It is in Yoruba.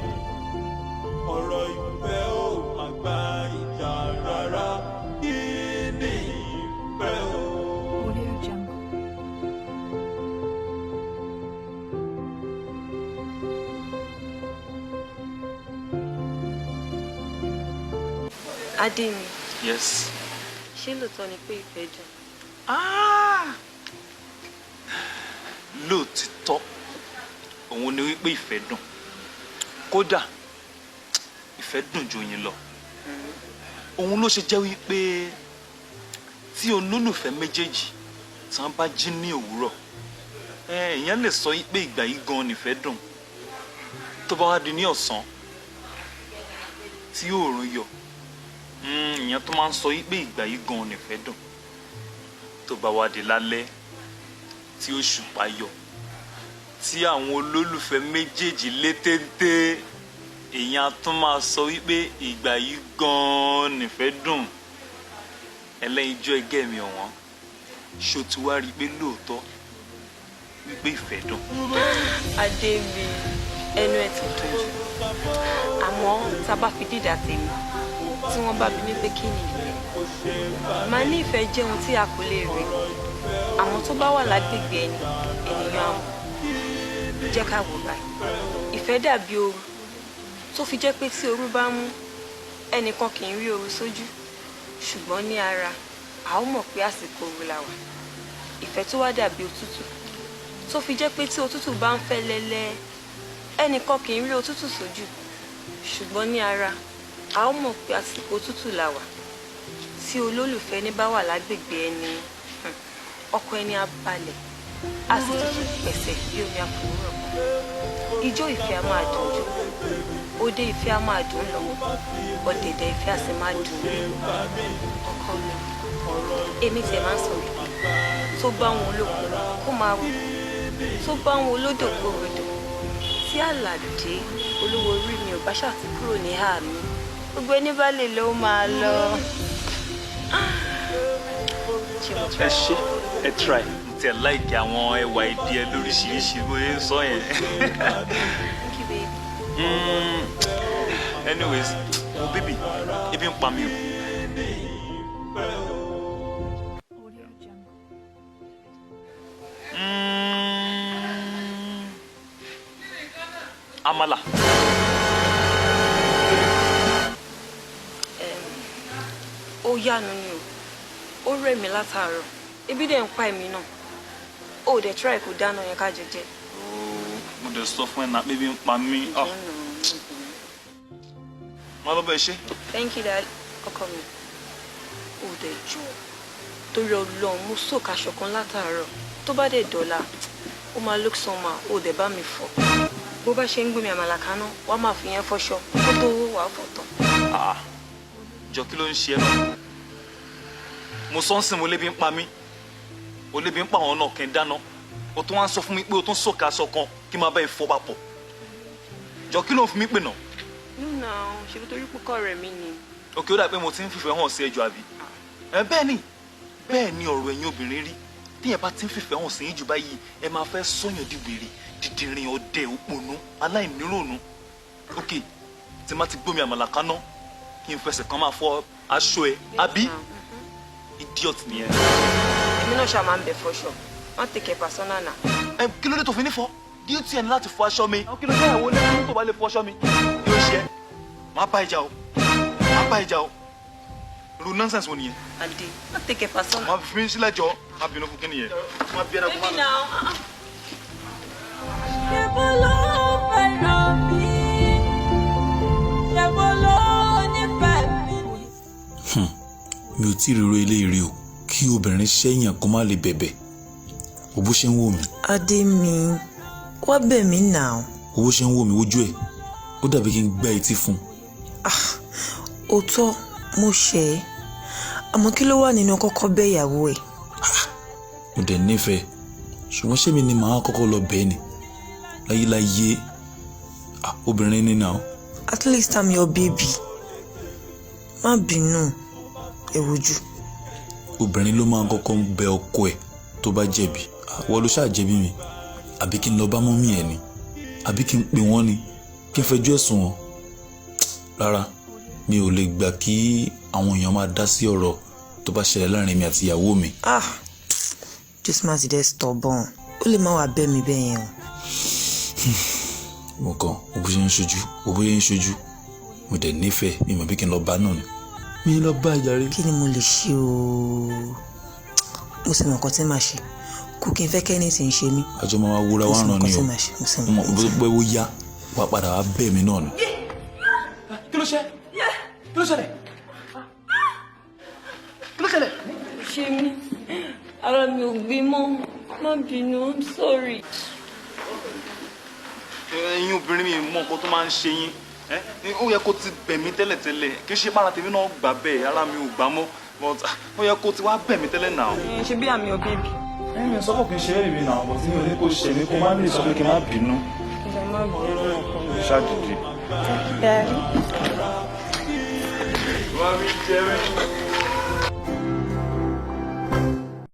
mí. Ọ̀rọ̀ ìfẹ́ ò má gba ìjà rárá. Kí ni ìfẹ́ o? Audio Jungle. Adé mi, Yes. ṣé lóòótọ́ ni pé ìfẹ́ dùn? Lóòtítọ́ òun ni wípé ìfẹ́ dùn. Kódà ìfẹ́ dùn ju oyin lọ. Òun ló ṣe jẹ́ wípé tí olólùfẹ́ méjèèjì tí wọ́n bá jí ní òwúrọ̀, èèyàn lè sọ wípé ìgbà yìí gan nìfẹ́ dùn. Tó bá wá di ní ọ̀sán tí òòrùn yọ, èèyàn tó máa ń sọ wípé ìgbà yìí gan nìfẹ́ dùn. Tó bá wá di lálẹ́ tí òṣùpá yọ, tí àwọn olólùfẹ́ méjèèjì lé téńté, èèyàn á tún máa sọ wípé ìgbà yìí gan-an nìfẹ́ dùn. Ẹlẹ́yinjú ẹgẹ́ mi ọ̀wọ́n, ṣó ti wá rí i pé lóòótọ́ wípé ìfẹ́ dùn? Adé mi, ẹnu ẹ ti dùn jù. Àmọ́ tá a bá fi dídà tèmi, tí wọ́n bá bi mí pé kí ni ìfẹ́, màá ní ìfẹ́ jẹ́ ohun tí a kò lè rí. Àmọ́ tó bá wà lágbègbè ẹni, ènìyàn á mọ̀. Jẹ́ ká wò báyìí. Ìfẹ́ dàbí ooru tó fi jẹ́ pé tí ooru bá mú, ẹnìkan kì í rí ooru sójú. Ṣùgbọ́n ní ara, a ó mọ̀ pé àsìkò ooru la wà. Ìfẹ́ tó wá dàbí òtútù tó fi jẹ́ pé tí òtútù bá ń fẹ́ lẹ́lẹ́, ẹnìkan kì í rí òtútù sójú. Ṣùgbọ́n ní ara, a ó mọ̀ pé àsìkò òtútù la wà. Tí olólùfẹ́ ní bá wà lágbègbè ẹni, ọkàn ẹni á balẹ̀, á sì tutù pẹ̀sẹ̀ bí omi àfòwúrọ̀ kan. Ijó ìfẹ́ á máa dùn jó, òde ìfẹ́ á máa dùn lọ, ọ̀dẹ̀dẹ̀ ìfẹ́ á sì máa dùn gbé. Ọkọ mi, èmi tiẹ̀ máa ń sọ wípé tó bá wọn olóko kó máa roko, tó bá wọn olódò kó rodò. Tí Àlàdé olówó orí mi ò bá ṣáà ti kúrò ní ìhà mi, gbogbo ẹni bá lè lọ ó máa lọ. Ṣé mo try? Ẹ ṣe, ẹ try. Mo tiẹ̀ like àwọn ẹwà èdè ẹ lóríṣiríṣi bóyá ń sọ yẹn. Thank you, baby. Anyways, mo baby, ebi ń pa mi o. Audio Jungle. Àmàlà. Ó yánu ni o, ó rẹ̀ mí látàárọ̀, ebi dẹ̀ ń pa èmi náà. Ó dẹ̀ try kó dáná yẹn ká jẹjẹ. Ooo, mo dẹ̀ sọ fún ẹ náà pé ebi ń pa mí. Ah, má lọ bẹ ṣe. Thank you, dad. Ọkọ mi, ó dẹ̀ jọ torí Ọlọ́run, mo soak aṣọ kan látàárọ̀, tó bá dẹ̀ dọ̀la ó máa look somehow. Ó dẹ̀ bá mi fọ̀. Bó bá ṣe ń gbé mi àmàlà kaná, wàá máa fi yẹn fọṣọ, kó tó wàá fọ̀ tán. Ah, jọ, kí ló ń ṣe ẹ náà? Mo sọ ń sìn, mo lébi ń pa mí. O lébi ń pa àwọn náà kí n dáná. O tún wá ń sọ fún mi pé o tún soak aṣọ kan kí n máa bá ẹ fọ papọ̀. Jọ, kí ló ń fi mí pè náà? Nínú àwọn ṣe torí púpọ̀ rẹ̀ mí ni. Òkè, ó dà pé mo ti ń fìfẹ́ hàn sí ẹjọ́ àbí? Ẹ bẹ́ẹ̀ ni, bẹ́ẹ̀ ni ọ̀rọ̀ ẹ̀yin obìnrin rí. Téèyàn bá ti ń fìfẹ́ hàn sí yín jù báyìí, ẹ máa fẹ́ sọ̀yàn di wèrè, dìdìrín, ọ̀dẹ̀, òpònú, aláìníròònú. Ok, tí má ti gbómi àmàlà kaná, kí n fẹsẹ̀ kan máa fọ aṣọ ẹ, àbí? Idiot nìyẹn. Èmi náà ṣáà máa ń bẹ fọṣọ, má take it personal na. Ẹ kí ló dé tó fi ní fọ? Duty ẹni láti fọ aṣọ mi. Kí ló dé ìyàwó lẹ́yìn tó bá lè fọ aṣọ mi? Kí ló ṣe é? Má bá ìjà o, má bá ìjà o. Irú nonsense wo nìyẹn? Adé, má take it personal. Má fi mí sílẹ̀ jọ, má bínú fún kí nìyẹn. Má bí ẹ̀rọ kó má Baby lọ. now. Ṣé bó ló fẹ́ràn mi? Ṣé bó ló nífẹ̀ẹ́ mi? Mi ò tí ì ríro eléyìí rí o, kí obìnrin ṣẹ̀yàn kó má lè bẹ̀bẹ̀ o. Bó ṣe ń wò mí. Adé mi, wá bẹ̀ mí nà. O bó ṣe ń wò mí, wojú ẹ̀, ó dàbí kí n gbá etí fún un. Ah, òótọ́ mo ṣẹ̀ ẹ́, àmọ́ kí ló wà nínú kọ́kọ́ bẹ́ ìyàwó ẹ̀? Mo dẹ̀ nífẹ̀ẹ́, ṣùgbọ́n ṣé mi ni màá kọ́kọ́ lọ bẹ́ẹ̀ ni? Láyéláyé. Ah, obìnrin ni nà. At least I'm your baby. Má bínú, ẹ wojú. Obìnrin ló máa ń kọ́kọ́ ń bẹ ọkọ ẹ̀ tó bá jẹ̀bi. Wọ́n ló ṣáà jẹ̀bi mi. Àbí kí n lọ bá mummy ẹ̀ ni? Àbí kí n pè wọ́n ni? Kí n fẹjọ́ ẹ̀sùn wọn? Rárá, mi ò lè gbà kí àwọn èèyàn máa dá sí ọ̀rọ̀ tó bá ṣẹlẹ̀ láàrin mi àti ìyàwó mi. Ah, Josmas dẹ̀ stubborn, ó lè má wàá bẹ́ mi bẹ́ẹ̀ yẹn o. Mo kàn ó bó ṣe ń ṣojú, ó bó ṣe ń ṣojú. Mo dẹ̀ nífẹ̀ẹ́ mi, mọ̀ bí kí n lọ bá náà ni. Mi lọ bá ìjàre. Kí ni mo lè ṣe o? Mo sì mọ nǹkan tí màá ṣe, kò kí n fẹ́ kẹ́ni tí ń ṣe mí. Àjọ máa wá wúra Mo wá sì mọ ràn nǹkan ni tí o. màá ṣe, mo sì mọ Mo nǹkan tí mọ̀ pé ó yá, wàá padà wá bẹ̀ mí náà ni. Kí ló ṣe? Kí ló ṣẹlẹ̀? Kí ló ṣẹlẹ̀? Ṣe mí, ara mi ò gbé mọ́, má bínú, I'm sorry. Ẹ̀yin obìnrin, mi mọ nǹkan tó máa ń ṣe yín. Ó yẹ kó ti bẹ̀ mí tẹ́lẹ̀tẹ́lẹ̀. Kì í ṣe bára tèmi náà gbà bẹ́ẹ̀, ara mi ò gbà mọ́, but ó yẹ kó ti wá bẹ̀ mí tẹ́lẹ̀ náà. Ṣe bí àmì ọ̀bẹ́bí. Ẹ̀yin mi sọ pé kì í ṣe é mi náà, but mi ò ní kó ṣe mí kó má lè sọ pé kí n má bínú. Ṣáàdìdì. Wọ́n mi jẹ mí.